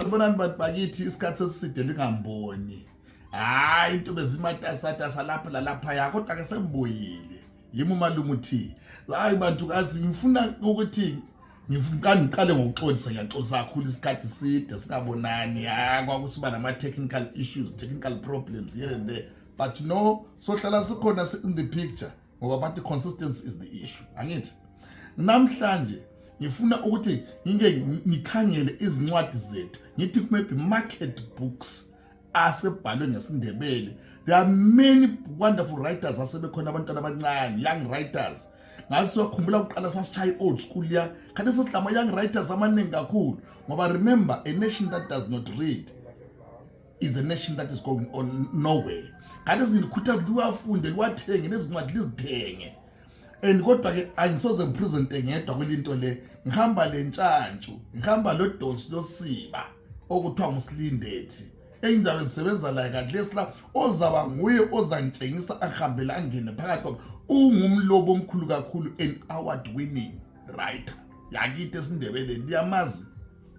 Bonani bantu bakithi isikhathi eside lingamboni. Hayi into bezimatasatasa lapha lalapha kodwa ke sembuyile. Yimi umalume uthi. Hayi bantu kazi ngifuna ukuthi ngiqale ngokuxolisa ngiyaxolisa kakhulu isikhathi side singabonani. Kwakusiba nama technical issues, technical problems here and there. But no, sohlala sikhona in the picture ngoba bathi consistency is the issue. Angithi namhlanje ngifuna ukuthi ngikhangele izincwadi zethu ngithi maybe market books asebhalwe ngesindebele. There are many wonderful writers asebekhona abantwana abancane, young writers. Ngasizokhumbula ukuqala sasishaya old school ya kanti sesidlama young writers amaningi kakhulu ngoba remember a nation that does not read is a nation that is going on nowhere. Kanti sinikhuthaza liwafunde liwathenge nezincwadi lizithenge. And kodwa ke angisoze ngipresente ngedwa kwelinto le ngihamba lentshantshu ngihamba lo Dosi loSiba okuthiwa nguSlindethi engizabe ngisebenza la kaDlesi la ozaba nguye ozangitshengisa ahambela angene phakathi kwabo ungumlobo omkhulu kakhulu an award winning writer yakithi esindebele liyamazi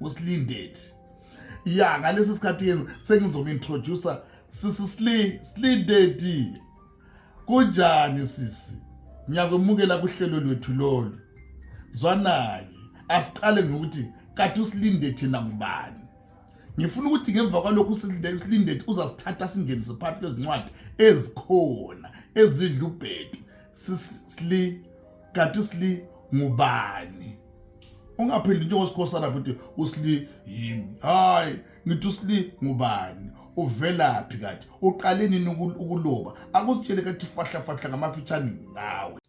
uSlindethi ya ngalesi sikhathi sengizomintroduce sisi Slindethi kunjani sisi ngiyakwemukela kuhlelo lwethu lolu zwanake asiqale ngokuthi kade uSlindethi na ngubani. Ngifuna ukuthi ngemva kwalokho uSlindethi uzasithatha singenise phakathi kwezincwadi ezikhona ezidla ubhedu sisli kade uSli ngubani ungaphindi njengosikhosana ukuthi uSli yimi hayi ngithi uSli ngubani uvelaphi kade uqale nini ukuloba akusitshele kathi fahla ngamafitshane ngawe.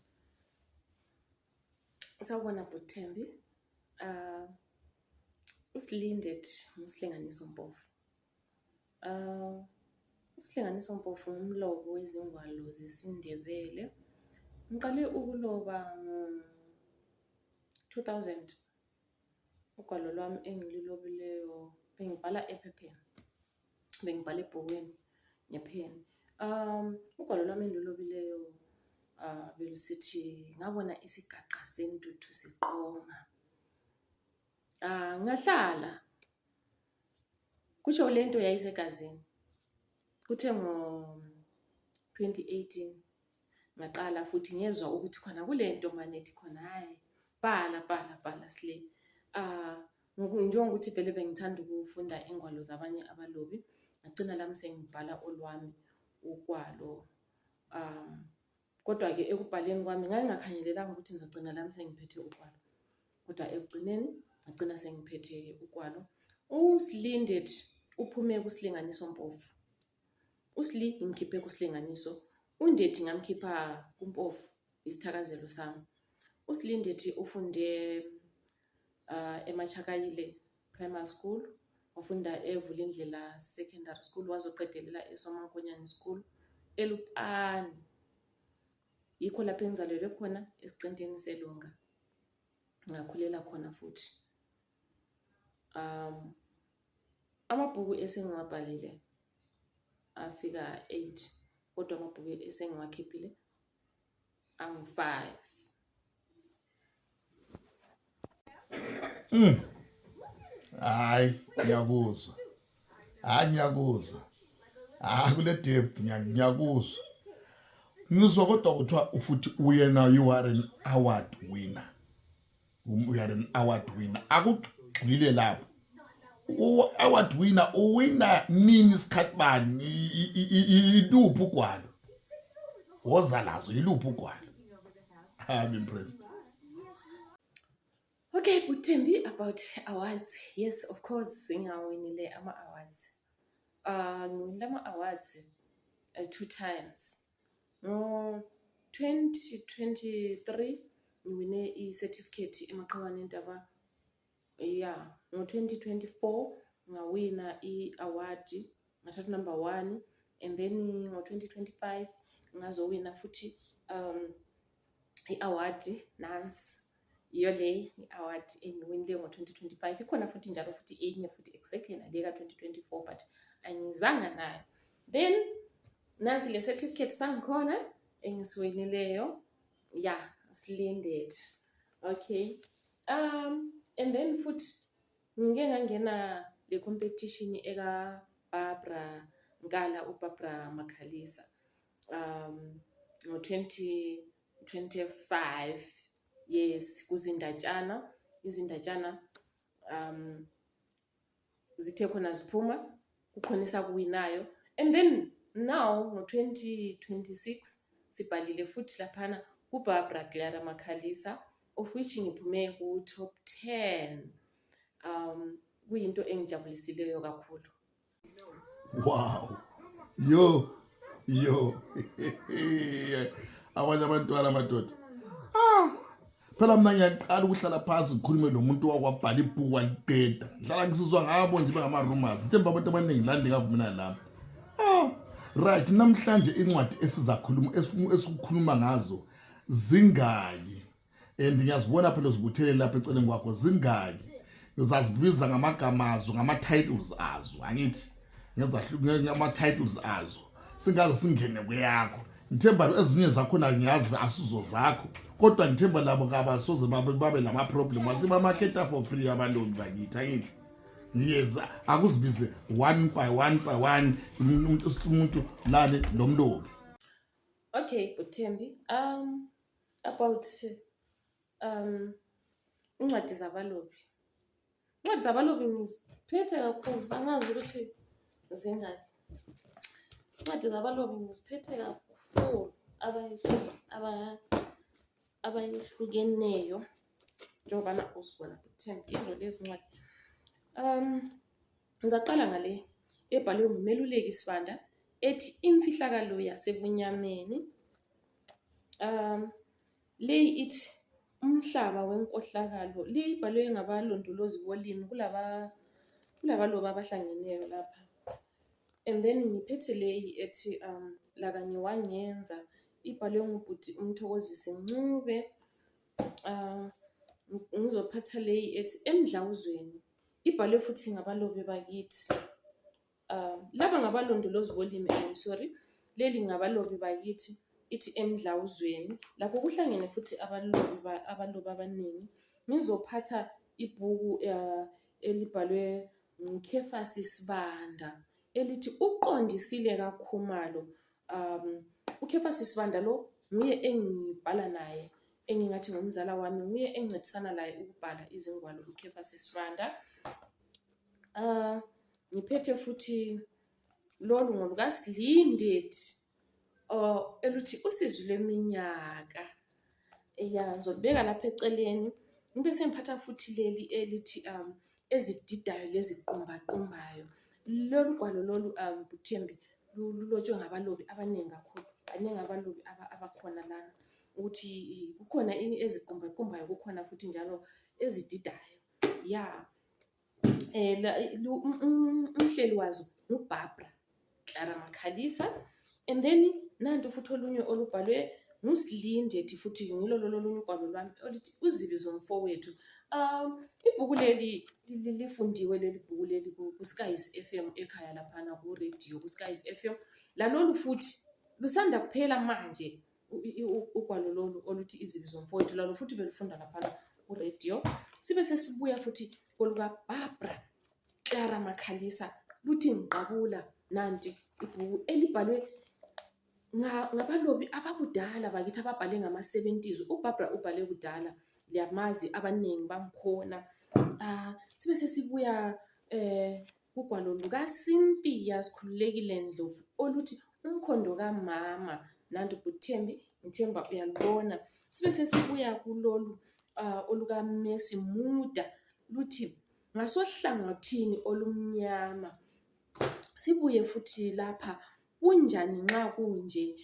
Sawubona Buthembi. uSlindethi uSlinganiso Mpofu. uSlinganiso Mpofu umlobo wezingwalo zesiNdebele. Ngiqale ukuloba ngo-2000. Ugwalo lwami engililobileyo bengibhala ephepheni. Bengibhala ebhukwini ngepheni. Ugwalo lwami engilobileyo belusithi ngabona isigaqa sentuthu siqonga. Ngahlala kusho lento yayisegazini. Kuthe ngo-2018 ngaqala futhi ngezwa ukuthi khona kulento manethi khona hayi bhala sile. Njengokuthi vele bengithanda ukufunda ingwalo zabanye abalobi ngagcina lami sengibhala olwami ugwalo. Kodwa ke ekubhaleni kwami ngangakhangelelanga ukuthi ngizogcina lami sengiphethe ugwalo. Kodwa ekugcineni ngagcina sengiphethe ugwalo. uSlindethi uphume kuSlinganiso Mpofu. uSli ngimkhiphe kuSlinganiso. uNdethi ngamkhipha kuMpofu isithakazelo sami. uSlindethi ufunde eMachakayile Primary School, wafunda eVulindlela Secondary School, wazoqedelela eSomankonyane School eLupane. Yikho lapho engizalelwe khona esiqintini seLunga. Ngakhulela khona futhi. Amabhuku esengiwabhalile afika 8 kodwa amabhuku esengiwakhiphile angu-5. Hayi ngiyakuzwa. Kule depth ngiyakuzwa. Ngizwa kodwa kuthiwa ufuthi uyena you are an award winner. You are an award winner. Akugxile lapho. Award winner uwina nini isikhathi bani? Iluphi ugwalo? Woza lazo iluphi ugwalo? I'm impressed. Okay, Buthembi, about awards. Yes, of course, ngawinile ama-awards. Ngiwinile ama-awards 2 times. Ngo-2023 ngiwine i-certificate emaqhaweni entaba. Yeah, ngo-2024 ngawina i-award ngathatha number 1, and then ngo-2025 ngazowina futhi i-award nansi. Iyo le i-award engiwinile ngo-2025. Ikhona futhi njalo futhi enye futhi exactly nale ka-2024 but angizanga nayo. Then nansi le certificate sangikhona engisiwinileyo. Yeah, Slindethi. Okay. And then futhi ngike ngangena le competition eka Barbara Nkala uBarbara Makhalisa ngo-2025 yes kuzindatshana izindatshana zithe khona ziphuma kukhona isakuwinayo and then now ngo-2026 sibhalile futhi laphana kuBarbara Clara Makhalisa of which ngiphume ku-top 10 kuyinto engijabulisileyo kakhulu. Wow. Yo. Abanye abantwana amadoda. Phela mina ngiyaqala ukuhlala phansi ngikhulume nomuntu wakwabhala ibhuku waliqeda. Ngihlala ngisizwa ngabo nje bengama-rumors. Ngithemba abantu abaningi la ndingavumelana nami. Right, namhlanje incwadi esizakhuluma esikukhuluma ngazo zingaki. And ngiyazibona phela uzibuthelele lapha eceleni kwakho zingaki. Ngizazibiza ngamagama azo, ngama-titles azo. Angithi ngiyazahluka ngama-titles azo. Singaze singene kweyakho. Ngithemba ezinye zakhona ngiyazi asuzo zakho. Kodwa ngithemba labo kabasoze babe lama-problem. Wasiba marketer for free abalobi bakithi. Angithi ngiyeza akuzibize one by one umuntu lane lomlobi. Okay, Buthembi, about incwadi zabalobi. Incwadi zabalobi ngiziphethe kakhulu, angazi ukuthi zingaki. Incwadi zabalobi ngiziphethe kakhulu abayihlukeneyo njengobana usibona Buthembi izo lezi ncwadi. Ngizaqala ngale ebhalwe nguMeluleki Sibanda ethi imfihlakalo yasebunyameni. Le ithi umhlaba wenkohlakalo le ibhalwe ngabalondolozi bolimi kulaba loba abahlangeneyo lapha. And then ngiphethe leyi ethi lakanye wanyenza ibhalwe ngubhuti uMthokozisi Ncube. Ngizophatha leyi ethi emdlawuzweni ibhalwe futhi ngabalobi bakithi. Laba ngabalondolozi bolimi sorry leli ngabalobi bakithi ithi emdlawuzweni lapho kuhlangene futhi abalobi abaningi. Ngizophatha ibhuku elibhalwe nguKhefasi Sibanda elithi uqondisile kaKhumalo. uKhefasi Sibanda lo nguye engibhala naye engingathi ngomzala wami, nguye encedisana naye ukubhala izingwalo uKhefasi Sibanda. Ngiphethe futhi lolu ngolukaSilindeti eluthi usizi lweminyaka. Ngizolibeka lapha eceleni. Ngibe sengiphatha futhi leli elithi ezididayo leziqumbaqumbayo. Lolu gwalo lolu Buthembi lulotshwe ngabalobi abaningi kakhulu. Baningi abalobi abakhona lana ukuthi kukhona eziqumbaqumbayo kukhona futhi njalo ezididayo. Yeah. Umhleli wazo nguBarbara Clara Makhalisa. And then nanto futhi olunye olubhalwe nguSilindeti futhi ngilo lolunye ugwalo lwami olithi uZibi Zomfowethu. Ibhuku leli lifundiwe leli bhuku leli kuSky's FM ekhaya laphana ku radio kuSky's FM. Lalolu futhi lusanda kuphela manje ugwalo lolu oluthi iZibi Zomfowethu lalo futhi belifunda laphana ku radio. Sibe sesibuya futhi koluka Barbara Clara Makhalisa luthi ngiqabula nanti ibhuku elibhalwe ngabalobi abakudala bakithi ababhale ngama-70s. uBarbara ubhale kudala liyamazi abaningi bamkhona. Sibe sesibuya kugwalo lukaSimpia Sikhululekile Ndlovu oluthi umkhondo kamama. Nanti Buthembi ngithemba uyalibona. Sibe sesibuya kulolu olukaMercy Muda luthi ngasohlangothini olumnyama. Sibuye futhi lapha kunjani nxa kunje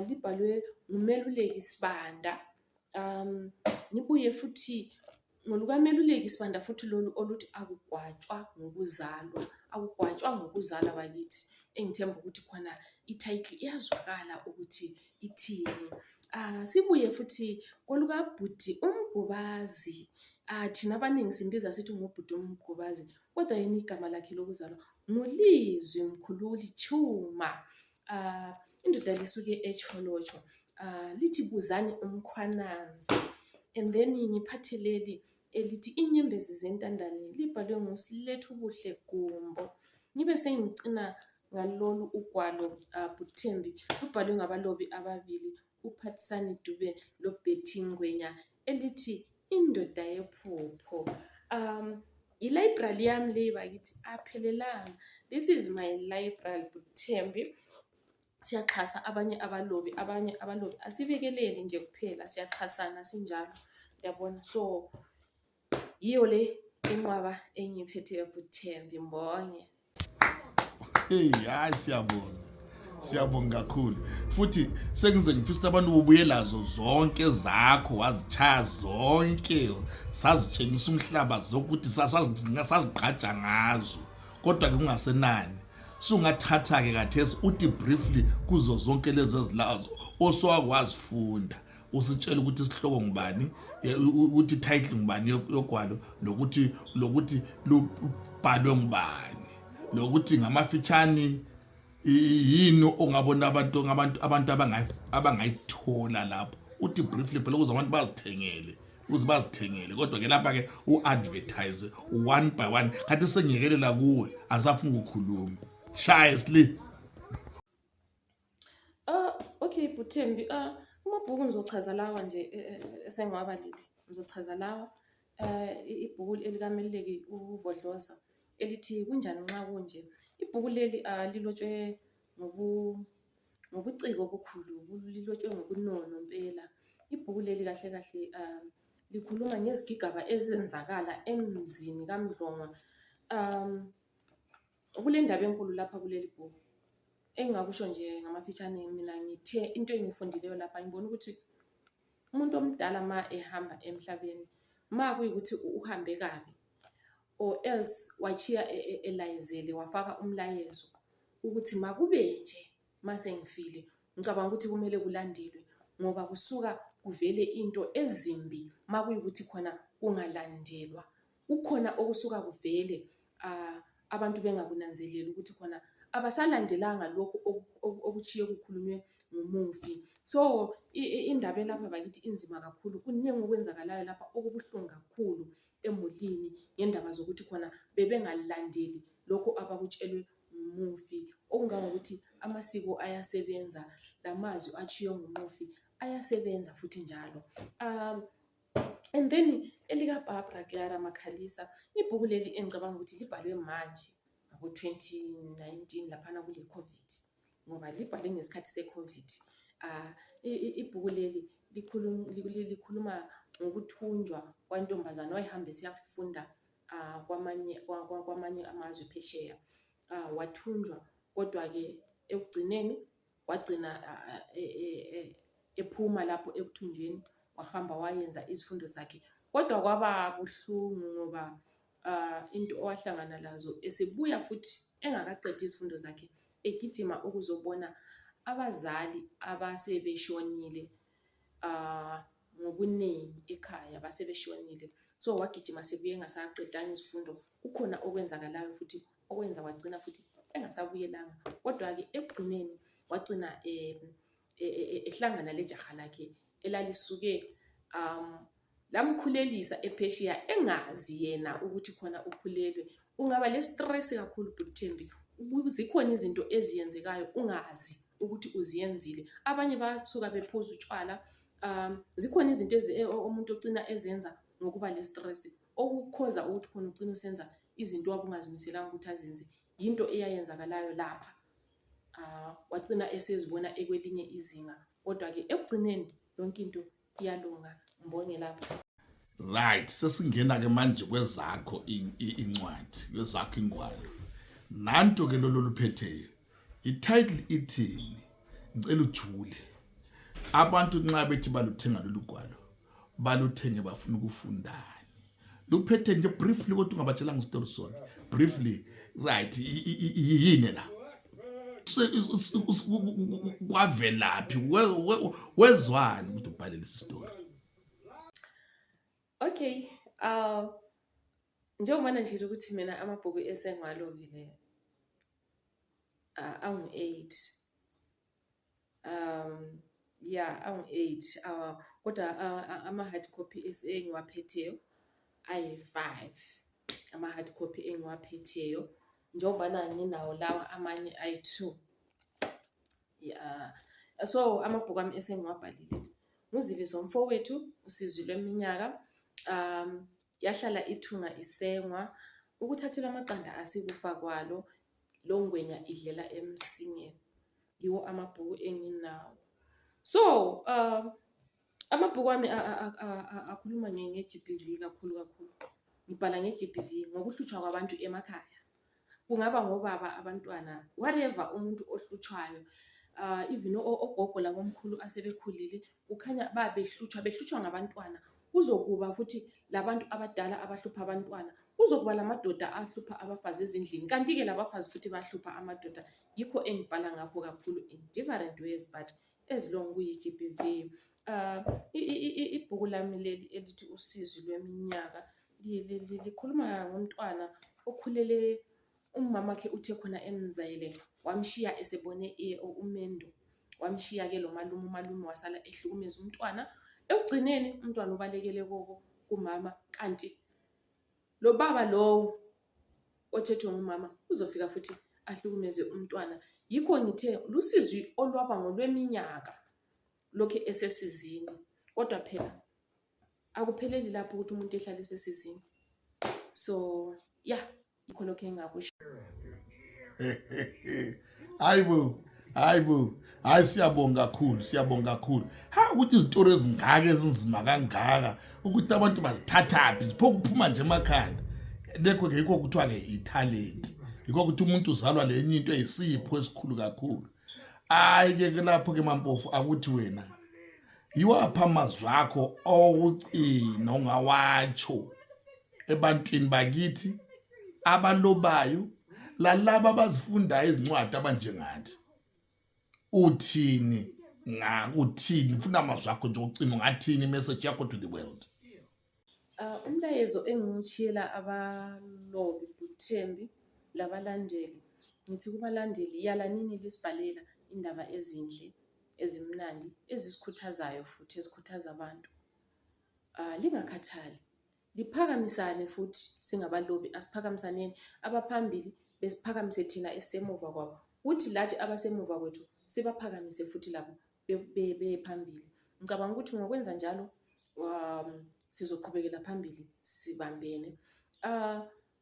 libhalwe nguMeluleki Sibanda. Ngibuye futhi ngolukaMeluleki Sibanda futhi lolu oluthi akugwatshwa ngokuzalwa bakithi. Engithemba ukuthi khona ititle iyazwakala ukuthi ithini. Sibuye futhi kolukabhuti uMgubazi. Thina abaningi simbiza sithi ngubhuti uMgubazi kodwa yena igama lakhe lokuzalwa nguLizwi Mkhululi Chuma. Indoda lisuke eCholotsho. Lithi buzani umkhwananzi. And then ngiphathe leli elithi inyembezi zentandane libhalwe nguSilethu Buhle Gumbo. Ngibe sengicina ngalolu ugwalo Buthembi lubhalwe ngabalobi ababili uPhatsani Dube loBetty Ngwenya elithi Indoda Yephupho. I-library yami le bakithi aphelelanga. This is my library Buthembi. Siyaxhasa abanye abalobi asibekeleli nje kuphela, siyaxhasana sinjalo, yabona. So yiyo le inqwaba engiphethe Buthembi. Mbonge. Hey, hayi siyabonga kakhulu. Futhi sengize ngifisa abantu ubuye lazo zonke zakho, wazichaya zonke, sazitshengisa umhlaba zokuthi sazigqaja ngazo, kodwa ke kungasenani. Sungathatha ke kathesi uthi briefly kuzo zonke lezi ezilazo osowazifunda, usitshela ukuthi isihloko ngubani, ukuthi title ngubani yogwalo, lokuthi lubhalwe ngubani, lokuthi ngamafitshane yini ongabona abantu abangayithola lapho. Uthi briefly phela ukuze abantu bazithengele, kodwa ke lapha ke u-advertise one by one. Kanti sengiyekelela kuwe, asafuna ukukhuluma. Shaya sli. Okay Buthembi, amabhuku ngizochaza lawa nje esengwabalile. Ngizochaza lawa ibhuku elikaMeluleki uVodloza elithi kunjani nxa kunje. Ibhuku leli lilotshwe ngobuciko obukhulu, lilotshwe ngobunono impela. Ibhuku leli kahle kahle likhuluma ngezigigaba ezenzakala emzini kaMdlongwa. Kule ndaba enkulu lapha kuleli bhuku engingakusho nje ngamafitshane, mina ngithe into engifundileyo lapha, ngibona ukuthi umuntu omdala ma ehamba emhlabeni, ma kuyikuthi uhambe kabi or else wachiya elayezele wafaka umlayezo ukuthi makube nje masengifile, ngicabanga ukuthi kumele kulandelwe, ngoba kusuka kuvele into ezimbi ma kuyikuthi khona kungalandelwa. Kukhona okusuka kuvele abantu bengakunanzeleli ukuthi khona abasalandelanga lokho okuchiye kukhulunywe ngumufi. So indaba lapha bakithi inzima kakhulu, kuningi okwenzakalayo lapha okubuhlungu kakhulu emulini ngendaba zokuthi khona bebengalandeli lokho abakutshelwe ngumufi, okungangokuthi amasiko ayasebenza, lamazwi achiywe ngumufi ayasebenza futhi njalo. And then elika Barbara Clara Makhalisa, ibhuku leli engicabanga ukuthi libhalwe manje ngo-2019 laphana kule COVID, ngoba libhalwe ngesikhathi se-COVID. Ibhuku leli likhuluma ngokuthunjwa kwantombazana wayihambe siyafunda kwamanye amazwe phesheya. Wathunjwa, kodwa ke ekugcineni wagcina ephuma lapho ekuthunjweni, wahamba wayenza izifundo zakhe, kodwa kwaba buhlungu ngoba into owahlangana lazo esebuya futhi engakaqedi izifundo zakhe, egijima ukuzobona abazali abasebeshonile ngobuningi ekhaya, basebeshonile. So wagijima sebuye engasaqedanga izifundo. Kukhona okwenzakalayo futhi okwenza wagcina futhi engasabuyelanga, kodwa ke ekugcineni wagcina ehlangana lejaha lakhe elalisuke lamkhulelisa ephesheya engazi yena ukuthi khona ukhulelwe. Ungaba le-stress kakhulu Buthembi, zikhona izinto eziyenzekayo ungazi ukuthi uziyenzile. Abanye basuka bephuza utshwala, zikhona izinto umuntu ogcina ezenza ngokuba le-stress, okukhoza ukuthi khona ugcina usenza izinto wabungazimiselanga ukuthi azenze. Yinto eyayenzakalayo lapha, wagcina esezibona ekwelinye izinga, kodwa ke ekugcineni yonke into iyalunga. Mbonge lapha. Right, sesingena ke manje kwezakho incwadi, kwezakho ingwalo. Nanto ke lolo luphetheyo. I-title ithini? Ngicela ujule. Abantu nxa bethi baluthenga lolu gwalo, baluthenge bafuna ukufundani. Luphethe nje briefly kodwa ungabatshelanga story sona. Briefly, right, yini la? Kwavelaphi? Wezwani ukuthi ubhale lesi story? Okay, njengoba nje ukuthi mina amabhuku esengwalobile angu-8. Angu-8. Kodwa ama-hard copy engiwaphetheyo ayi-5 ama-hard copy engiwaphetheyo, njengobana nginawo lawa amanye ayi-2. Yeah. So amabhuku ami esengiwabhalile: uZibizo Mfowethu, Usizi Lweminyaka, Yahlala Ithunga Isengwa, Ukuthathelwa Amaqanda Asikufa Kwalo, Longwenya Idlela Emsingeni. Yiwo amabhuku enginawo. So amabhuku ami akhuluma nge-GBV kakhulu. Ngibhala nge-GBV ngokuhlutshwa kwabantu emakhaya. Kungaba ngobaba, abantwana, whatever umuntu ohlutshwayo. Even ogogo labomkhulu asebekhulile kukhanya behlutshwa ngabantwana. Kuzokuba futhi labantu abadala abahlupha abantwana. Kuzokuba lamadoda ahlupha abafazi ezindlini. Kanti-ke labafazi futhi bahlupha amadoda. Yikho engibhala ngakho kakhulu in different ways, but as long kuyi-GBV. Ibhuku lami leli elithi Usizi Lweminyaka likhuluma ngomntwana okhulele umama wakhe uthe khona emzayile wamshiya esebone umendo, wamshiya-ke lo umalume wasala ehlukumeza umntwana. Ekugcineni umntwana ubalekele kumama, kanti lo baba lowo othethwe ngumama uzofika futhi ahlukumeze umntwana. Yikho ngithe lusizi olwaba ngolweminyaka lokho esesizini, kodwa phela akupheleli lapho ukuthi umuntu ehlale esesizini. So yeah, yikho lokho engakusho. Hayi siyabonga kakhulu. Ukuthi izitori ezingaka ezinzima kangaka ukuthi abantu bazithathaphi zipho kuphuma nje emakhanda. Lekho ke yikho kuthiwa ke italent. Yikho ukuthi umuntu uzalwa lenye into eyisipho esikhulu kakhulu. Hayi ke lapho ke Mampofu akuthi wena yiwapha amazwi akho okucina ungawatsho ebantwini bakithi abalobayo, lalaba abazifundayo izincwadi abanjengathi. Uthini ufuna amazwi akho nje okucina, ungathini message yakho to the world? Umlayezo engiwuchiyela abalobi kuThembi labalandeli, ngithi kubalandeli, yalanini lisibhalela indaba ezinhle, ezimnandi, ezisikhuthazayo futhi ezikhuthaza abantu. Lingakhathali, liphakamisane futhi singabalobi, asiphakamisaneni. Abaphambili besiphakamise thina esisemuva kwabo, uthi lathi abasemuva kwethu sibaphakamise futhi labo bephambili. Ngicabanga ukuthi ngokwenza njalo sizoqhubekela phambili sibambene.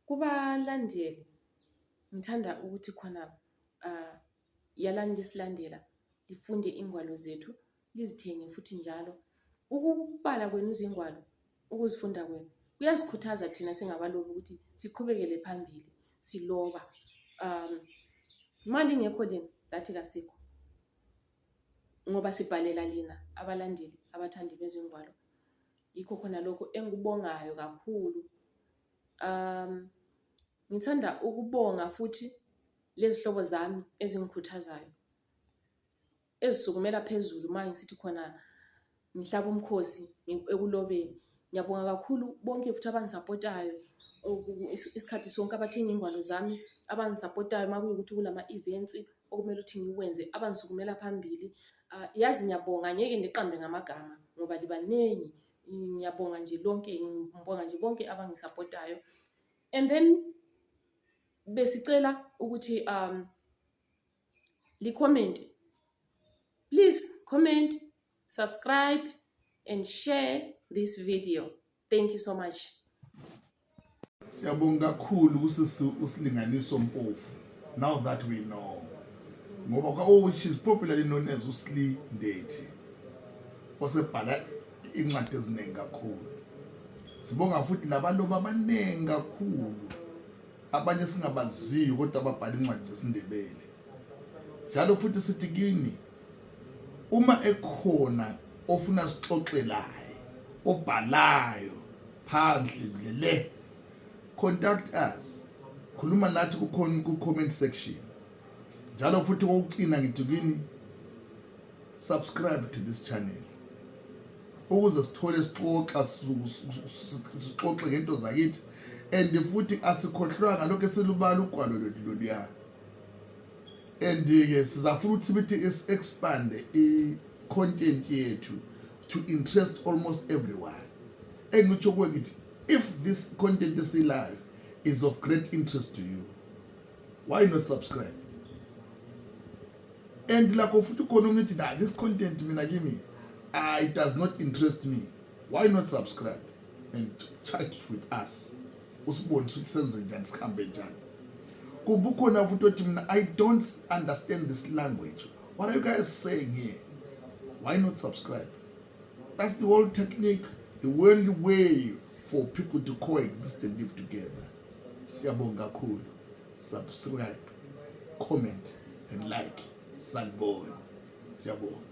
Kubalandeli ngithanda ukuthi khona yalani lisilandela, lifunde ingwalo zethu, lizithenge futhi njalo. Ukubala kwenu izingwalo, ukuzifunda kwenu kuyasikhuthaza thina singabalobi ukuthi siqhubekele phambili siloba. Imali ingekho leni lathi kasikho, ngoba sibhalela lina abalandeli abathandi bezingwalo. Yikho khona lokho engikubongayo kakhulu. Ngithanda ukubonga futhi lezi hlobo zami ezingikhuthazayo, ezisukumela phezulu manje sithi khona ngihlaba umkhosi ekulobeni. Ngiyabonga kakhulu bonke futhi abangisapotayo isikhathi sonke, abathenga ingwalo zami, abangisapotayo makuyukuthi kulama events okumele ukuthi ngiwenze, abangisukumela phambili. Yazi ngiyabonga, ngeke ndiqambe ngamagama ngoba libaningi. Ngiyabonga nje lonke, ngibonga nje bonke abangisapotayo. And then besicela ukuthi li-comment, please comment, subscribe and share this video. Thank you so much. Siyabonga kakhulu usilinganiso Mpofu, now that we know, ngoba she's popularly known as Usli Ndethi, osebhala incwadi eziningi kakhulu. Sibonga futhi labalobi abaningi kakhulu, abanye singabaziyo kodwa ababhala incwadi zesiNdebele. Njalo futhi sithi kini, uma ekhona ofuna sixoxelayo, obhalayo phandle le, contact us, khuluma nathi ku-comment section. Njalo futhi kokucina ngithi kini, subscribe to this channel ukuze sithole sixoxe ngento zakithi, and futhi asikhohlwanga lokho eselubala ugwalo lwethu loluya. And ke sizafuna ukuthi sithi expand i-content yethu to interest almost everyone. Engitsho kwekithi If this content is live is of great interest to you, why not subscribe? And like of economy that this content give me, it does not interest me. Why not subscribe and chat with us? I don't understand this language. What are you guys saying here? Why not subscribe? That's the whole technique, the only way for people to coexist and live together. Siyabonga kakhulu. Subscribe, comment, and like. Salbon. Siyabonga.